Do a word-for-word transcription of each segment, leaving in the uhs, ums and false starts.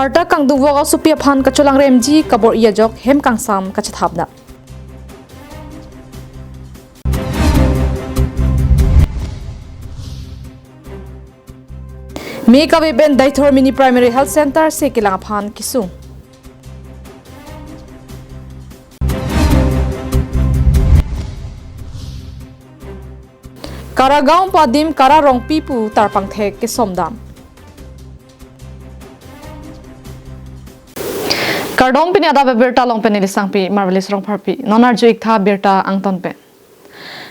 Arta kangdungvok asopi aphan kacholangremji kabor-i ajok hem kangsam kachethapdam. Me kave pen Deithor Mini Primary Health Center se kelang aphan kesung. Karagaon pu adim Kara Rongpi pu tarpangthek kesomdam. Kardom, pini adap abirta along pen neli Sangpi Marvelous Rongpharpi. Non arju-ik tha birta angton pen.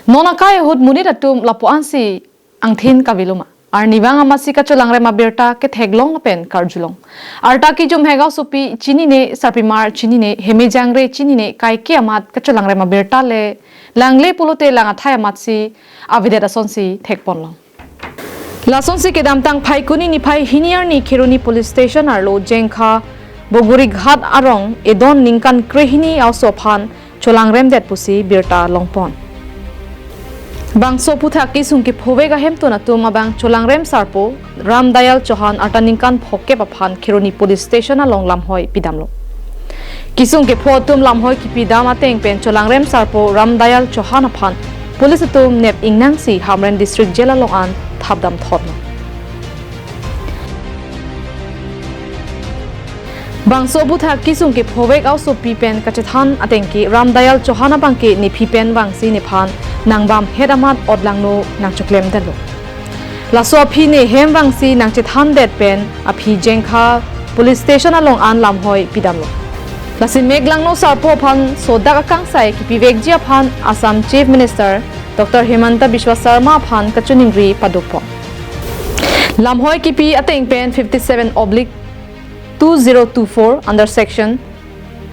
Non akai ahut monit atum lapu-ansi angthin kavelo ma? Arnivang amatsi kacholangrem abirta ketheklong lapen karjulong. Arta kijumhek asopi chinine, sarpimar chinine, hemejangre chinine, kaike amat kacholangrem abirta le langle pulote lang athai amatsi avedet asonsi thekponlong. Lasonsi kedamtang Phaikuni niphai hini arni Kheroni Police Station arlo Jengkha Bogorighat arong edon ningkan krehini a-oso aphan cholangremdet pusi birta longpon. Bangso aphuthak kesung kephovek ahemtun atum abang cholangrem sarpo Ramdayal Chauhan arta ningkan phokep aphan Kheroni Police Station along lamhoi pidamlo. Kesung kepho atum lamhoi kipidam ateng pen cholangrem sarpo Ramdayal Chauhan aphan police atum nep ingnangsi Hamren District Jail along an thapdam thotlo. Bangso aphuthak kesung kephovek a-osopi pen kachethan ateng ke Ramdayal Chauhan abangke nephi pen vangsi nephan nangbamhet amat otlangno nangchoklemdetlo. Laso aphi nehem vangsi nangchethandet pen aphi Jengkha Police Station along an lamhoi pidamlo. Lasi meklangno sarpo aphan sodak akangsai kipivekji aphan Assam Chief Minister Doctor Himanta Biswa Sarma aphan kachiningri padopon. Lamhoi kipi ateng pen fifty-seven oblique two zero two four under section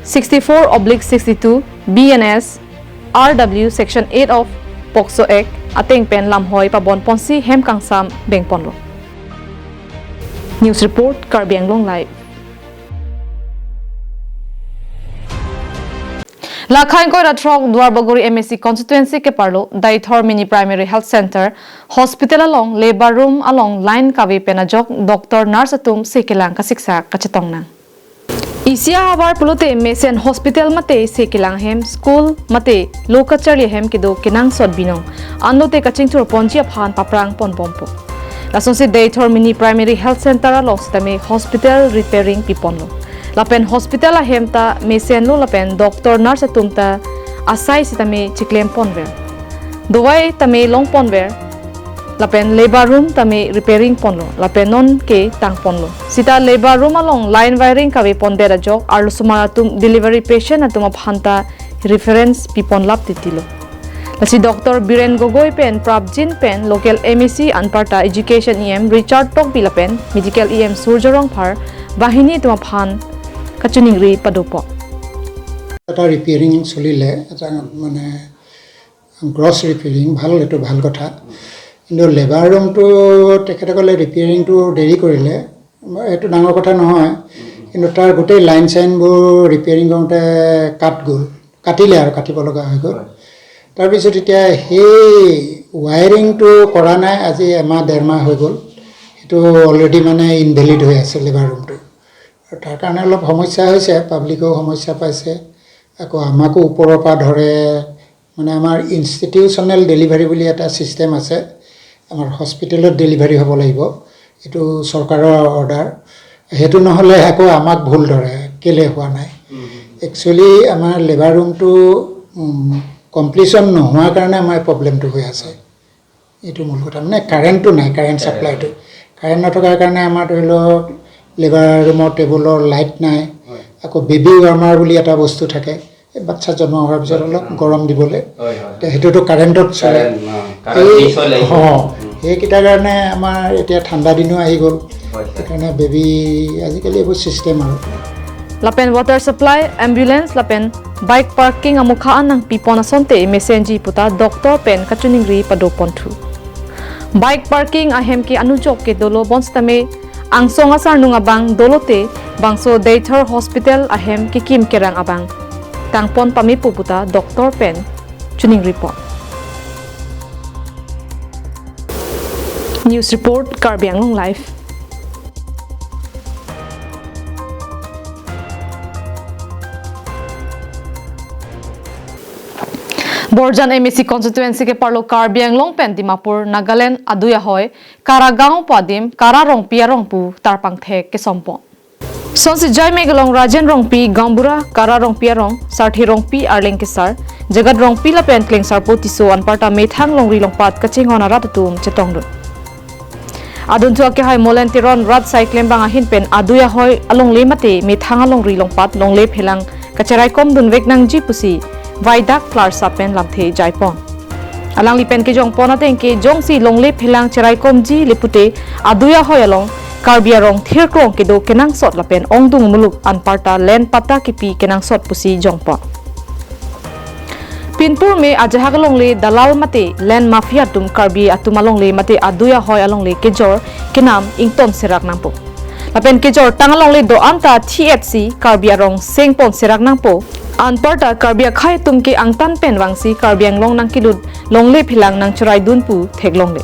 sixty-four oblique sixty-two B N S R W section eight of POCSO Act ateng pen lamhoi pabonponsi hem kangsam bengponlo. News report, Karbi Anglong Live. La khaingkoi ra throk Duarbagori M A C constituency keparlo Deithor Mini Primary Health Center Hospital along labor room along line kave pen ajok doctor nurse atum se kelang kasiksak kachetongnang. Isi ahavar pulote mesen hospital mate se kelang hem, school mate lo kacharli ahem kedo kenangsot binong anlote kachingthurponji aphan paprang ponbompo. Lasonsi Deithor Mini Primary Health Center along sitame hospital repairing piponlo. Lapen hospital ahem ta mesenlo lapen doctor nurse atum ta asai sitame chiklemponver. Dovai tame longponver. Lapen labor room tame repairing ponlo. Lapen non ke tangponlo. Sita labor room along line wiring kavepondet ajok arlosomar atum delivery patient atum aphan ta reference piponlap titilo. Lasi Doctor Biren Gogoi pen prapjin pen local M A C anparta Education E M Richard Tokbi lapen Medical E M Surjya Rongphar banghini atum aphan kachiningri padopo. এটা ৰিপেয়াৰিং চলিলে, এটা মানে gross repairing, ভাল, এইটো ভাল কথা। কিন্তু লেবাৰ ৰুমটো তেখেতসকলে ৰিপেয়াৰিংটো দেৰি কৰিলে, এইটো ডাঙৰ কথা নহয়। কিন্তু তাৰ গোটেই লাইন চাইনবোৰ ৰিপেয়াৰিং কৰোঁতে কাট গ'ল, কাটিলে আৰু কাটিব লগা হৈ গ'ল। হয়। তাৰপিছত এতিয়া সেই ৱায়াৰিংটো কৰা নাই, আজি এমাহ ডেৰ মাহ হৈ গ'ল। সেইটো অলৰেডি মানে ইনভেলিড হৈ আছে লেবাৰ ৰুমটো। আৰু তাৰ কাৰণে অলপ সমস্যা হৈছে, পাব্লিকেও সমস্যা পাইছে। আকৌ আমাকো ওপৰৰ পৰা ধৰে, মানে আমাৰ ইনষ্টিটিউচনেল ডেলিভাৰী বুলি এটা ছিষ্টেম আছে, আমাৰ হস্পিটেলত ডেলিভাৰী হ'ব লাগিব, এইটো চৰকাৰৰ অৰ্ডাৰ। সেইটো নহ'লে আকৌ আমাক ভুল ধৰে, কেলে হোৱা নাই। হুম, হুম, হুম। একচুৱেলি আমাৰ লেবাৰ ৰুমটো, উম, কমপ্লিশ্যন নোহোৱাৰ কাৰণে আমাৰ প্ৰব্লেমটো হৈ আছে। এইটো মূল কথা, মানে কাৰেণ্টটো নাই, কাৰেণ্ট কাৰেণ্ট ছাপ্লাইটো। নাই। কাৰেণ্ট নথকাৰ কাৰণে আমাৰ ধৰি লওক লেবাৰ ৰুমৰ টেবুলৰ লাইট নাই। হয়। আকৌ বেবী ৱাৰ্মাৰ বুলি এটা বস্তু থাকে, এই বাচ্ছা জন্ম হোৱাৰ পিছত অলপ হয়। গৰম দিবলৈ। হয়, হয়, হয়। এতিয়া সেইটোতো কাৰেণ্টত চলে। কাৰেণ্ট, অ, কাৰেণ্ট এই, বিল চলে। অ, উম। সেইকেইটাৰ কাৰণে আমাৰ এতিয়া ঠাণ্ডা দিনো আহি গ'ল। হয়, ছাৰ। সেইকাৰণে বেবী, আজিকালি এইবোৰ ছিষ্টেম আৰু। Lapen water supply, ambulance, lapen bike parking amokha an nangpipon asonte mesenji puta doctor pen kachiningri padoponthu. Bike parking ahem ke anujok ke dolo bonsitame angsong asarnung abang dolote bangso Deithor Hospital ahem kekim kerang abang tangpon pamepo puta doctor pen chiningripon. News report, Karbi Anglong Live. Borjan M A C constituency keparlo Karbi Anglong pen Dimapur, Nagaland adui ahoi Karagaon pu adim Kara Rongpi arong pu tarpangthek kesompon. Sonsi jaimek along Rajen Rongpi, Gaonbura, Kara Rongpi arong, Sarthe Rongpi, Arleng Kesar, Jagat Rongpi lapen Klengsarpo Tisso anparta methang longri longpat kachinghon arat atum chetongdun. Adunthu akehai Molen Teron rat sai klembang ahin pen adui ahoi alongle mate methang alongri longpat longle phelang kacheraikom dunvek nangji pusi vaidak klarsa pen lamthe jaipon. Alangli pen kejongpon ateng ke jongsi longle phelang cheraikomji le pute adui ahoi along Karbi arong thirklong kedo kenangsot lapen ongdung muluk anparta land patta kipi kenangsot pusi jongpon. Pinpur me ajahak alongle dalal mate land mafia atum Karbi atum alongle mate adui ahoi alongle kejor kenam ington serak nangpo. Lapen kejor tang alongle do-an ta thi-etsi Karbi arong sengpon serak nangpo. Anparta Karbi akhei atum ke angtan pen vangsi Karbi Anglong nangkelut longle phelang nangcheraidun pu theklongle.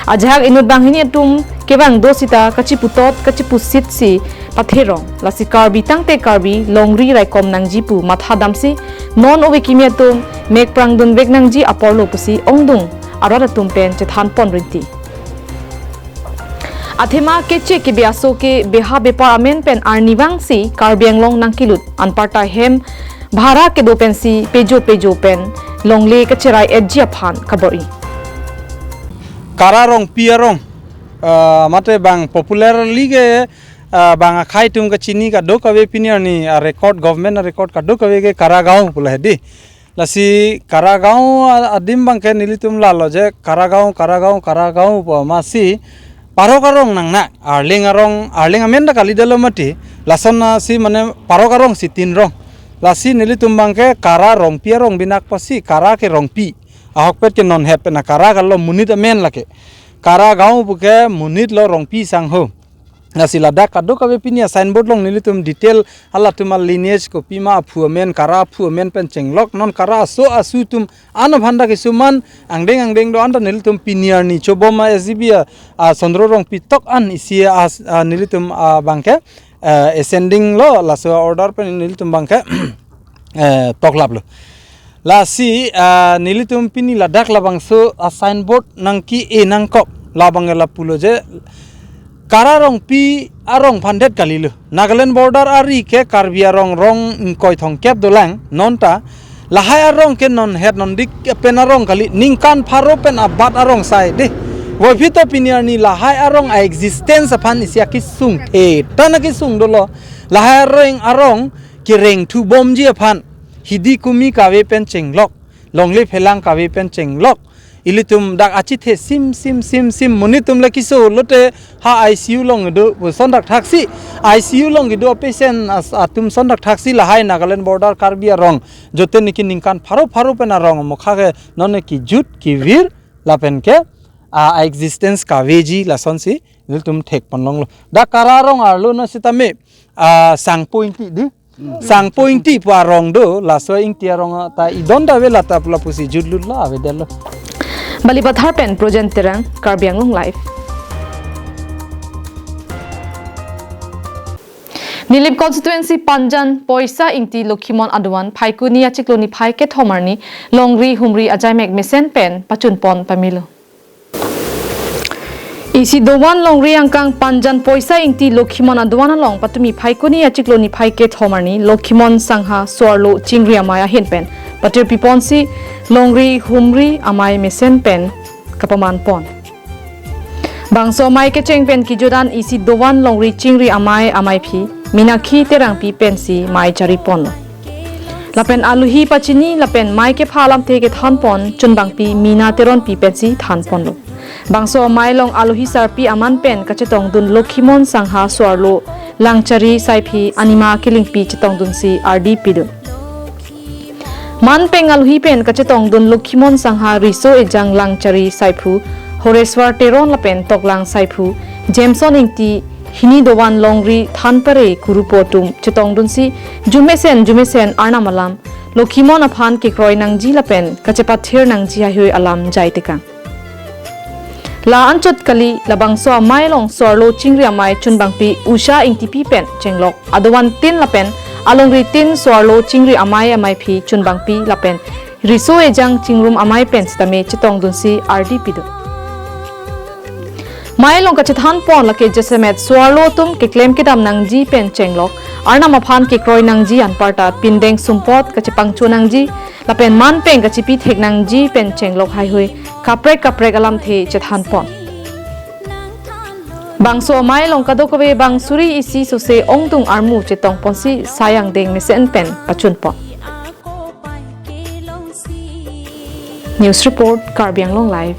Ajahak inut banghini atum kevang do sita kachiputot kachipusitsi patherong. Lasi Karbi tangte Karbi longri raikom nangji pu matha damsi non ove kimi atum mekprang dunvek nangji aporlo pusi ongdung arat atum pen chethanpon rinti. Athema keche kebe aso ke beha bepar amen pen arnivangsi Karbi Anglong nangkelut anparta hem bhara kedo pensi pejo pejo pen longle kacherai-etji aphan kabor-i. Kara Rongpi arong, ah, mate bang popularly ke, ah, bang akhei atum kachini kadokave pini arni, ah, record, government record kadokave ke Karagaon pula hedi. Lasi Karagaon a-, adim bangke nelitum lalo je Karagaon, Karagaon, Karagaon pu masi parok arong nangnak, Arleng arong, Arleng amen ta kalidelo mati, lason nasi mane parok arong si tin rong. Lasi nelitum bangke Kara Rongpi arong binak pasi Kara ke Rongpi. Ahokpet ke non het pen a Kara kalo monit amen lake. Karagaon puke monit lo Rongpi sangho. Lasi ladak kadokave pini a signboard along nelitum detail halatum a lineage kopima aphu amen Kara aphu amen pen chenglok non Kara aso asu atum an aphan ta kisuman angdeng angdeng do-an ta nelitum pini arni chobom a S G B a, a Sondro Rongpi tok an isi a, a nelitum a bangke, eh, ascending lo laso order pen nelitum bangke eh, toklaplo. Lasi, ah, nelitum pini ladak labangso a signboard nangke-e nangkok labang lapulo je Kara Rongpi arong phandet kalilo. Nagaland border ari ke Karbi arong rong ingkoi thomkep dolang nonta lahai arong ke non het non dik pen arong kali ningkan pharo pen abat arong sai de. Voiphit ta pini arni lahai arong a existence aphan isi akesung the. Tan akesung dolo lahai areng arong kereng thubomji aphan hidi kumi kave pen chenglok, longle phelang kave pen chenglok. Ilitum dak achethe sim sim sim sim monit atum le keso lote ha I C U along do puson dak thaksi I C U along do patient as atum son dak thaksi lahai Nagaland border Karbi arong jote niki ningkan pharo pharo pen arong mokha ke nonne kejut kevir lapen ke a existence kaveji lasonsi nelitum thekpon longlo. Dak Kara arong arlo na sitame a Sangpo Ingti di. Sangpo Ingti pu arong do, laso Ingti arong ta idon ta ave lata pula pusi jutlut lo avedetlo. Balipathar pen Projen Terang, Karbi Anglong Live. Nilip constituency Panjan Poisa Ingti Lokhimon aduan Phaikuni achiklo niphai kethom arni longri humri ajaimek mesen pen pachunpon pamelo. Isi dovan longri angkang Panjan Poisa Ingti Lokhimon aduan along patumi Phaikuni achiklo niphai kethom arni Lokhimon Sangha Soarlo Chingri Amei ahin pen patirpiponsi longri humri amei mesen pen kapamanpon. Bangso amei kecheng pen kejut an isi dovan longri Chingri Amei ameiphi Minakhi Terangpi pensi mei chariponlo. Lapen alohi pachini lapen mei kepha alamthe kethanpon chunbangpi Mina Teronpi pensi thanponlo. Bangso amei along alohi sarpi aman pen kachetongdun Lokhimon Sangha Soarlo Langchari Saiphi anima kelingpi chetongdunsi ardi pidun. Man peng alohi pen kachetongdun Lokhimon Sangha Riso Ejang Langchari Saiphu, Horeswar Teron lapen Toklang Saiphu, Jameson Ingti, hini dovan longri thanpare kurupo atum chetongdunsi jumesen jumesen arnam alam Lokhimon aphan kekroi nangji lapen kachepathir nangji haihui alam jaitekang. La anchot kali labangso amei along Soarlo Chingri Amei chunbangpi Usha Ingtipi pen chenglok adovan tin lapen alongri tin Soarlo Chingri Amei ameiphi chunbangpi lapen riso ejang chingrum amei pen sitame chetongdunsi ardi pidun. Mei along kachethanpon lake jasemet so-arlo atum keklem kedam nangji pen chenglok, Arnam aphan kekroi nangji anparta pindeng sumpot kachepangcho nangji lapen manpeng kachepi thek nangji pen chenglok haihui kaprek kaprek alamthe chethanpon. Bangso amei along kadokave bang suri isi sose ongdung armu chetongponsi sai angdeng mesen pen pachunpon. News report, Karbi Anglong Live.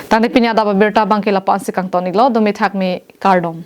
Tangte pini adap abirta abangke la-an si kangton-iklo, dome thakme, kardom.